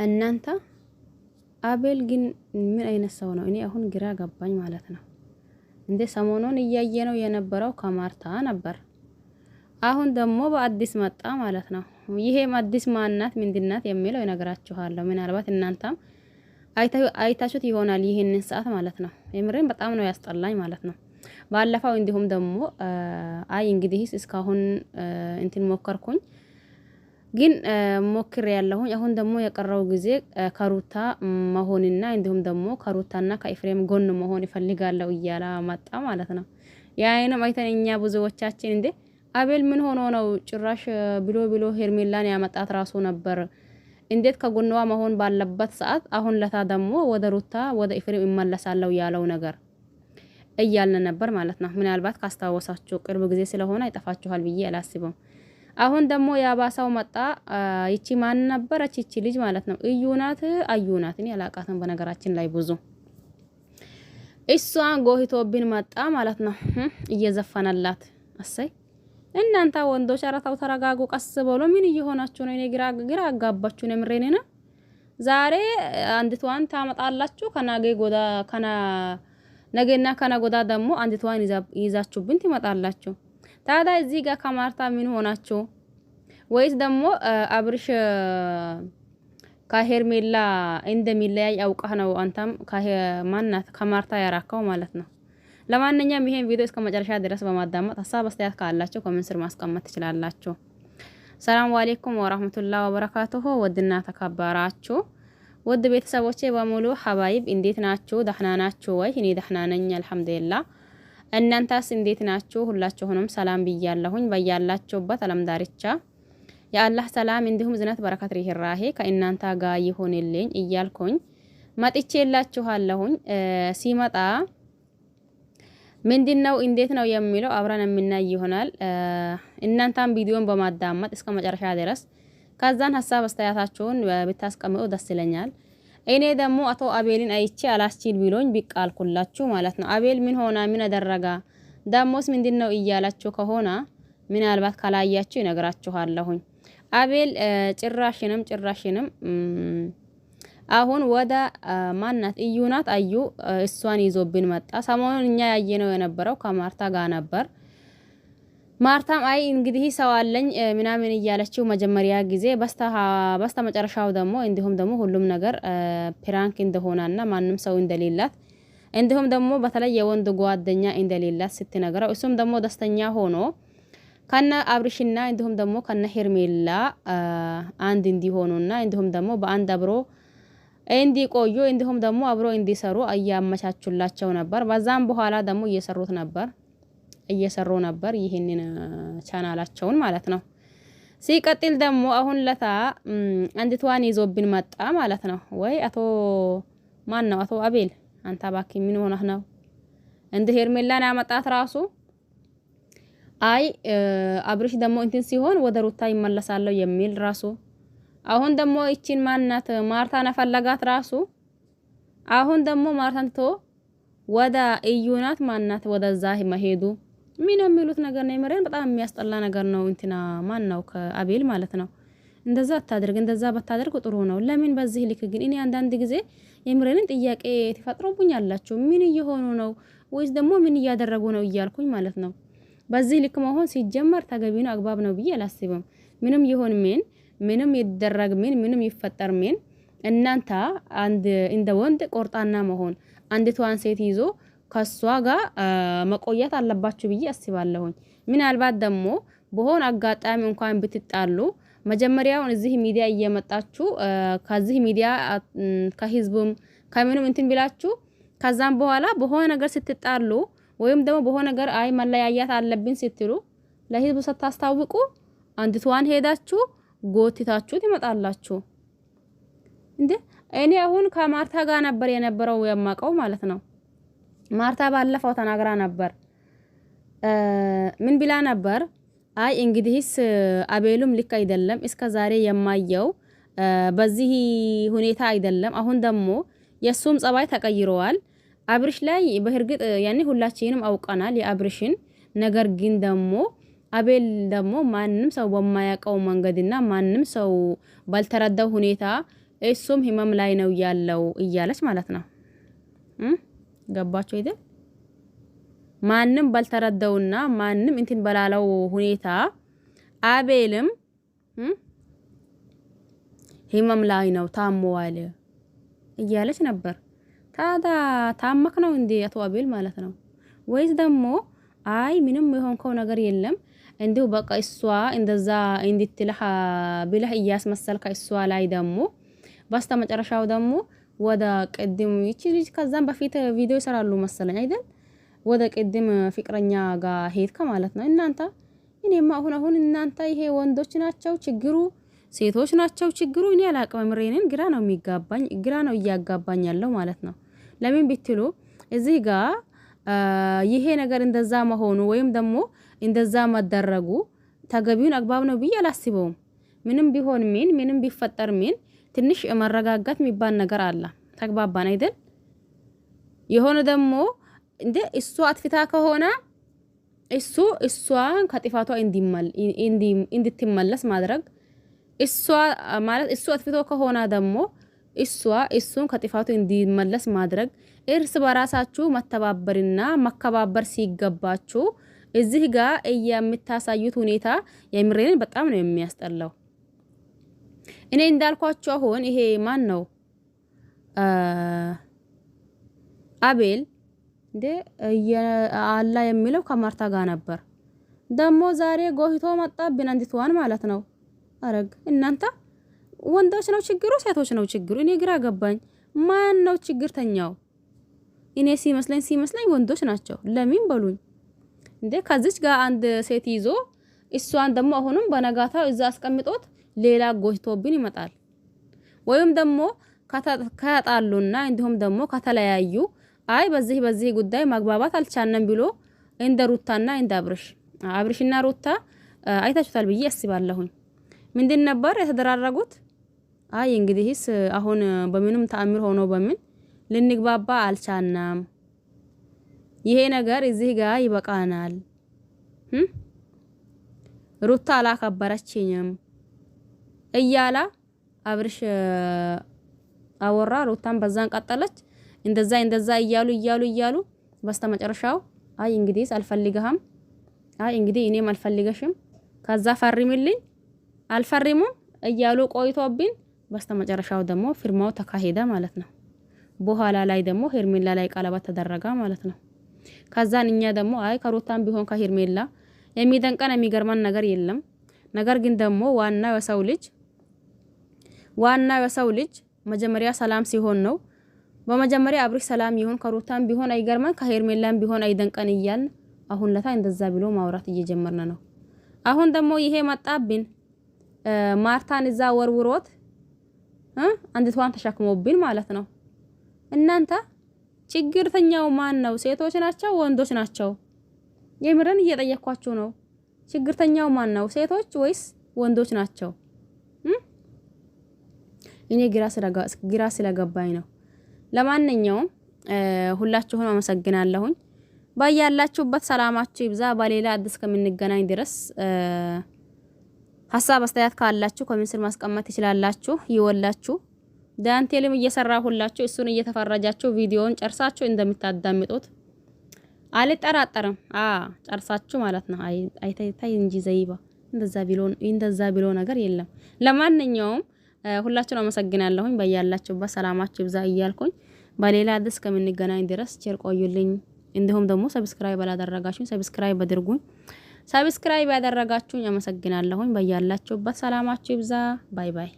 እናንተ አቤል ግን ምን አይነት ሰው ነው? እኔ አሁን ግራ ገባኝ ማለት ነው። እንዴ ሰሞኑን እያየ ነው የነበረው ከማርታ ነበር። አሁን ደግሞ በአዲስ መጣ ማለት ነው። ይሄም አዲስ ማናት ምንድናት የሚለው ይነግራችኋለሁ። ምናልባት እናንተም አይታችሁት ይሆናል ይህንን ሰዓት ማለት ነው። የምሬን በጣም ነው ያስጠላኝ ማለት ነው። ባለፈው እንዲሁም ደግሞ አይ እንግዲህ እስካሁን እንትን ሞከርኩኝ ግን ሞክሬ ያለሁኝ አሁን ደግሞ የቀረው ጊዜ ከሩታ መሆንና እንዲሁም ደግሞ ከሩታና ከኤፍሬም ጎን መሆን ይፈልጋለሁ እያለ መጣ ማለት ነው። ያይንም አይተን እኛ ብዙዎቻችን እንዴ አቤል ምን ሆኖ ነው ጭራሽ ብሎ ብሎ ሄርሜላን ያመጣት ራሱ ነበር። እንዴት ከጎንዋ መሆን ባለበት ሰዓት አሁን ለታ ደግሞ ወደ ሩታ ወደ ኤፍሬም ይመለሳለሁ ያለው ነገር እያልን ነበር ማለት ነው። ምናልባት ካስታወሳችሁ ቅርብ ጊዜ ስለሆነ አይጠፋችኋል ብዬ አላስብም። አሁን ደግሞ ያባሳው መጣ። ይቺ ማን ነበረች? ይቺ ልጅ ማለት ነው። እዩ ናት፣ አዩ ናት። እኔ አላቃትም በነገራችን ላይ ብዙ። እሷን ጎሂቶብን መጣ ማለት ነው፣ እየዘፈነላት። አሰይ እናንተ ወንዶች፣ ኧረ ተው ተረጋጉ፣ ቀስ በሎ። ምን እየሆናችሁ ነው? እኔ ግራ ግራ አጋባችሁ ነው። የምሬን ነው። ዛሬ አንዲቷን ታመጣላችሁ፣ ከናገ ጎዳ ከና ነገና ከነገ ወዲያ ደግሞ አንዲቷን ይዛችሁብን ትመጣላችሁ። ታዲያ እዚህ ጋር ከማርታ ምን ሆናችሁ? ወይስ ደግሞ አብርሽ ከሄርሜላ እንደሚለያይ አውቀህ ነው አንተም ማናት ከማርታ ያራከው ማለት ነው። ለማንኛውም ይሄን ቪዲዮ እስከ መጨረሻ ድረስ በማዳመጥ ሀሳብ አስተያየት ካላችሁ comment ስር ማስቀመጥ ትችላላችሁ። ሰላም አለይኩም ወራህመቱላሂ ወበረካቱሁ። ውድና ተከበራችሁ ውድ ቤተሰቦቼ በሙሉ ሀባይብ እንዴት ናችሁ? ደህና ናችሁ ወይ? እኔ ደህና ነኝ አልሐምዱሊላህ። እናንተስ እንዴት ናችሁ? ሁላችሁንም ሰላም ብያለሁኝ። በያላችሁበት አለም ዳርቻ የአላህ ሰላም እንዲሁም ዝነት በረከት ርህራሄ ከእናንተ ጋር ይሁንልኝ እያልኩኝ መጥቼላችኋለሁኝ። ሲመጣ ምንድነው እንዴት ነው የሚለው አብረን የምናይ ይሆናል። እናንተም ቪዲዮን በማዳመጥ እስከ መጨረሻ ድረስ ከዛን ሀሳብ አስተያየታችሁን ብታስቀምጡ ደስ ይለኛል። እኔ ደግሞ አቶ አቤልን አይቼ አላስችል ቢሎኝ ብቅ አልኩላችሁ ማለት ነው። አቤል ምን ሆና ምን አደረጋ ደሞስ ምንድነው እያላችሁ ከሆነ ምናልባት ካላያችሁ ይነግራችኋለሁኝ። አቤል ጭራሽንም ጭራሽንም አሁን ወደ ማናት እዩ ናት አዩ እሷን ይዞብን መጣ። ሰሞኑን እኛ ያየነው የነበረው ከማርታ ጋር ነበር። ማርታም አይ እንግዲህ ሰው አለኝ ምናምን እያለችው መጀመሪያ ጊዜ በስተ መጨረሻው ደግሞ እንዲሁም ደግሞ ሁሉም ነገር prank እንደሆነና ማንም ሰው እንደሌላት እንዲሁም ደግሞ በተለይ የወንድ ጓደኛ እንደሌላት ስትነግረው እሱም ደግሞ ደስተኛ ሆኖ ከነ አብርሽና እንዲሁም ደግሞ ከነ ሄርሜላ አንድ እንዲሆኑና እንዲሁም ደግሞ በአንድ አብሮ እንዲቆዩ እንዲሁም ደግሞ አብሮ እንዲሰሩ እያመቻቹላቸው ነበር። በዛም በኋላ ደግሞ እየሰሩት ነበር እየሰሩ ነበር ይህንን ቻናላቸውን ማለት ነው። ሲቀጥል ደግሞ አሁን ለታ አንዲቷን ይዞብን መጣ ማለት ነው። ወይ አቶ ማን ነው? አቶ አቤል አንተ እባክህ ምን ሆነህ ነው? እንደ ሄርሜላን ያመጣት ራሱ አይ አብርሽ ደግሞ እንትን ሲሆን ወደ ሩታ ይመለሳለሁ የሚል ራሱ አሁን ደግሞ ይቺን ማናት ማርታን ፈለጋት ራሱ አሁን ደግሞ ማርታን ትቶ ወደ እዩናት ማናት ወደዛ መሄዱ ምን የሚሉት ነገር ነው? የምሬን በጣም የሚያስጠላ ነገር ነው። እንትና ማን ነው ከአቤል ማለት ነው። እንደዛ አታድርግ፣ እንደዛ ባታደርግ ጥሩ ነው። ለምን በዚህ ልክ ግን? እኔ አንዳንድ ጊዜ የምሬንን ጥያቄ ትፈጥሩብኛላችሁ። ምን እየሆኑ ነው ወይስ ደግሞ ምን እያደረጉ ነው እያልኩኝ ማለት ነው። በዚህ ልክ መሆን ሲጀመር ተገቢ ነው አግባብ ነው ብዬ አላስብም። ምንም ይሁን ምን፣ ምንም ይደረግ ምን፣ ምንም ይፈጠር ምን፣ እናንተ አንድ እንደ ወንድ ቆርጣና መሆን አንዲቷን ሴት ይዞ ከሷ ጋር መቆየት አለባችሁ ብዬ አስባለሁኝ። ምናልባት ደግሞ በሆነ አጋጣሚ እንኳን ብትጣሉ መጀመሪያውን እዚህ ሚዲያ እየመጣችሁ ከዚህ ሚዲያ ከህዝቡም ከምንም እንትን ቢላችሁ ከዛም በኋላ በሆነ ነገር ስትጣሉ ወይም ደግሞ በሆነ ነገር አይ መለያየት አለብን ስትሉ ለህዝቡ ስታስታውቁ አንዲቷን ሄዳችሁ ጎትታችሁ ትመጣላችሁ። እንዴ እኔ አሁን ከማርታ ጋር ነበር የነበረው የማውቀው ማለት ነው። ማርታ ባለፈው ተናግራ ነበር። ምን ብላ ነበር? አይ እንግዲህስ አቤሉም ልክ አይደለም፣ እስከ ዛሬ የማየው በዚህ ሁኔታ አይደለም። አሁን ደግሞ የሱም ጸባይ ተቀይረዋል። አብርሽ ላይ በእርግጥ ያኔ ሁላችንም አውቀናል የአብርሽን ነገር፣ ግን ደግሞ አቤል ደግሞ ማንም ሰው በማያውቀው መንገድና ማንም ሰው ባልተረዳው ሁኔታ እሱም ህመም ላይ ነው ያለው እያለች ማለት ነው። ገባችሁ አይደል? ማንም ባልተረዳውና ማንም እንትን በላለው ሁኔታ አቤልም ህመም ላይ ነው ታሞዋል እያለች ነበር። ታዳ ታመክ ነው እንዴ አቶ አቤል ማለት ነው? ወይስ ደግሞ አይ ምንም የሆንከው ነገር የለም፣ እንዲሁ በቃ እሷ እንደዛ እንድትልህ ብለህ እያስመሰልከ እሷ ላይ ደግሞ በስተ መጨረሻው ደግሞ ወደ ቅድም ይቺ ልጅ ከዛም በፊት ቪዲዮ ይሰራሉ መሰለኝ አይደል? ወደ ቅድም ፍቅረኛ ጋር ሄድከ ማለት ነው። እናንተ እኔማ አሁን አሁን እናንተ ይሄ ወንዶች ናቸው ችግሩ፣ ሴቶች ናቸው ችግሩ። እኔ አላቅም። ምሬንን ግራ ነው የሚጋባኝ፣ ግራ ነው እያጋባኝ ያለው ማለት ነው። ለምን ብትሉ እዚህ ጋር ይሄ ነገር እንደዛ መሆኑ ወይም ደግሞ እንደዛ መደረጉ ተገቢውን አግባብ ነው ብዬ አላስበውም። ምንም ቢሆን ምን፣ ምንም ቢፈጠር ምን፣ ትንሽ መረጋጋት የሚባል ነገር አለ። ተግባባን አይደል? የሆነ ደግሞ እንደ እሷ አጥፍታ ከሆነ እሱ እሷን ከጥፋቷ እንድትመለስ ማድረግ፣ እሷ ማለት እሱ አጥፍቶ ከሆነ ደግሞ እሷ እሱን ከጥፋቱ እንዲመለስ ማድረግ፣ እርስ በራሳችሁ መተባበርና መከባበር ሲገባችሁ እዚህ ጋር የምታሳዩት ሁኔታ የምሬን በጣም ነው የሚያስጠላው። እኔ እንዳልኳችሁ አሁን ይሄ ማን ነው አቤል እንዴ አላ የሚለው ከማርታ ጋር ነበር። ደግሞ ዛሬ ጎሂቶ መጣብን አንዲቷን ማለት ነው። አረግ እናንተ ወንዶች ነው ችግሩ፣ ሴቶች ነው ችግሩ? እኔ ግራ ገባኝ። ማን ነው ችግርተኛው? እኔ ሲመስለኝ ሲመስለኝ ወንዶች ናቸው። ለምን በሉኝ እንዴ ከዚች ጋር አንድ ሴት ይዞ እሷን ደግሞ አሁንም በነጋታው እዛ አስቀምጦት ሌላ ጎጅቶብን ይመጣል። ወይም ደግሞ ከጣሉና እንዲሁም ደግሞ ከተለያዩ አይ በዚህ በዚህ ጉዳይ መግባባት አልቻልንም ብሎ እንደ ሩታና እንደ አብርሽ፣ አብርሽና ሩታ አይታችሁታል ብዬ አስባለሁኝ። ምንድን ነበር የተደራረጉት? አይ እንግዲህስ አሁን በምንም ተአምር ሆኖ በምን ልንግባባ አልቻልንም፣ ይሄ ነገር እዚህ ጋር ይበቃናል፣ ሩታ አላከበረችኝም እያላ አብርሽ አወራ። ሩታን በዛን ቀጠለች። እንደዛ እንደዛ እያሉ እያሉ እያሉ በስተመጨረሻው አይ እንግዲህ አልፈልግህም፣ አይ እንግዲህ እኔም አልፈልገሽም፣ ከዛ ፈርሚልኝ አልፈርሙም እያሉ ቆይቶብን በስተመጨረሻው ደግሞ ፊርማው ተካሄደ ማለት ነው። በኋላ ላይ ደግሞ ሄርሜላ ላይ ቀለበት ተደረገ ማለት ነው። ከዛን እኛ ደግሞ አይ ከሩታም ቢሆን ከሄርሜላ የሚደንቀን የሚገርመን ነገር የለም። ነገር ግን ደግሞ ዋናው የሰው ልጅ መጀመሪያ ሰላም ሲሆን ነው። በመጀመሪያ አብርሽ ሰላም ይሁን፣ ከሩታም ቢሆን አይገርመን፣ ከሄርሜላም ቢሆን አይደንቀን እያልን አሁን ለታ እንደዛ ብሎ ማውራት እየጀመርን ነው። አሁን ደግሞ ይሄ መጣብን። ማርታን እዛ ወርውሮት አንዲቷን ተሸክሞብን ማለት ነው። እናንተ ችግርተኛው ማን ነው? ሴቶች ናቸው ወንዶች ናቸው? የምርን እየጠየኳችሁ ነው። ችግርተኛው ማን ነው? ሴቶች ወይስ ወንዶች ናቸው? እኔ ግራ ስለገባኝ ነው። ለማንኛውም ሁላችሁን አመሰግናለሁኝ። ባያላችሁበት ሰላማችሁ ይብዛ። በሌላ አዲስ ከምንገናኝ ድረስ ሀሳብ አስተያየት ካላችሁ comment ስር ማስቀመጥ ትችላላችሁ። ይወላችሁ ዳንቴልም እየሰራ ሁላችሁ እሱን እየተፈረጃችሁ ቪዲዮውን ጨርሳችሁ እንደምታዳምጡት አልጠራጠርም። ጨርሳችሁ ማለት ነው። አይታይ እንጂ ዘይባ እንደዛ ቢሎ ነገር የለም። ለማንኛውም ሁላችሁን አመሰግናለሁኝ። በያላችሁበት ሰላማችሁ ይብዛ እያልኩኝ በሌላ አዲስ ከምንገናኝ ድረስ ቸር ቆዩልኝ። እንዲሁም ደግሞ subscribe ያላደረጋችሁኝ subscribe አድርጉኝ። Subscribe ያደረጋችሁኝ አመሰግናለሁኝ። በያላችሁበት ሰላማችሁ ይብዛ። Bye bye።